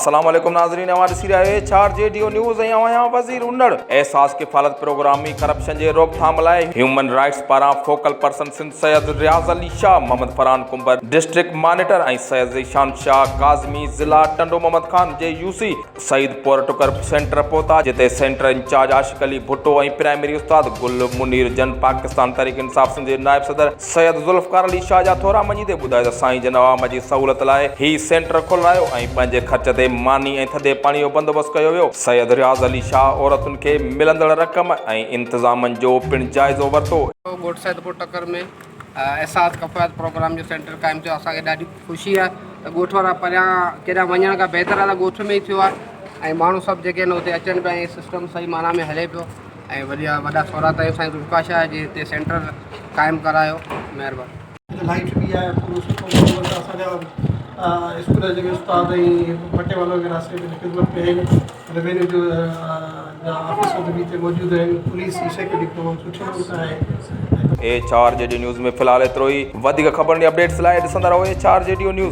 السلام عليڪم ناظرين اوهان ڏسي رهيا آهيو H R G D O news ۽ اوهان آهيان وزير انڙ احساس ڪفالت پروگرام ۾ ڪرپشن جي روڪٿام لاء هيومن رائٽس پاران focal person Sindh Syed Riaz Ali Shah Muhammad Farhan Kumbhar district monitor ۽ Syed Zeeshan Shah Kazmi ضلع ٽنڊو محمد خان جي يو سي سعيد پور ٽڪر سينٽر پهتا جتي centre incharge Ashiq Ali Bhutto ۽ primary استاد گل منير جن پاڪستان تحريڪ انصاف سنڌ جي نائب صدر سيد ذوالفقار علي شاهه جا ٿورا مڃيندي ٻڌايو ته سائين جن عوام جي سهولت لاء هي سينٽر کولرايو ۽ پنهنجي خرچ تي ماني ۽ ٿڌي پاڻي جو بندوبست ڪيو ويو. سيد رياض علي شاهه عورتن کي ملندڙ رقم ۽ انتظامن جو پڻ جائزو ورتو. ڳوٺ سيدپور ٽڪر ۾ احساس ڪفايت پروگرام جو سينٽر قائم ٿيو اسان کي ڏاڍي خوشي آهي ته ڳوٺ وارا پريان ڪيڏانهن وڃڻ کان بهتر آهي ته ڳوٺ ۾ ئي ٿيو آهي ۽ ماڻهو سڀ جيڪي آهن اتي اچن پيا ۽ سسٽم صحيح معنيٰ ۾ هلي پيو ۽ وڏا وڏا ٿورا آهيون سائين ذوالفقار شاهه جي هتي سينٽر قائم ڪرايو مهرباني. هتي لائيٽ به آهي پورو سٺو ماحول آهي اسان جا اسڪول جا جيڪي استاد ۽ پٽيوالو وغيره سي به خدمت ۾ آهن روينيو جو جا آفيسر به هتي موجود آهن پوليس جي سيڪيورٽي تمام سٺي نموني سان آهي. H R G D news ۾ في الحال ايترو ئي وڌيڪ خبرن ۽ اپڊيٽس لاء ڏسندا رهو H R G D news.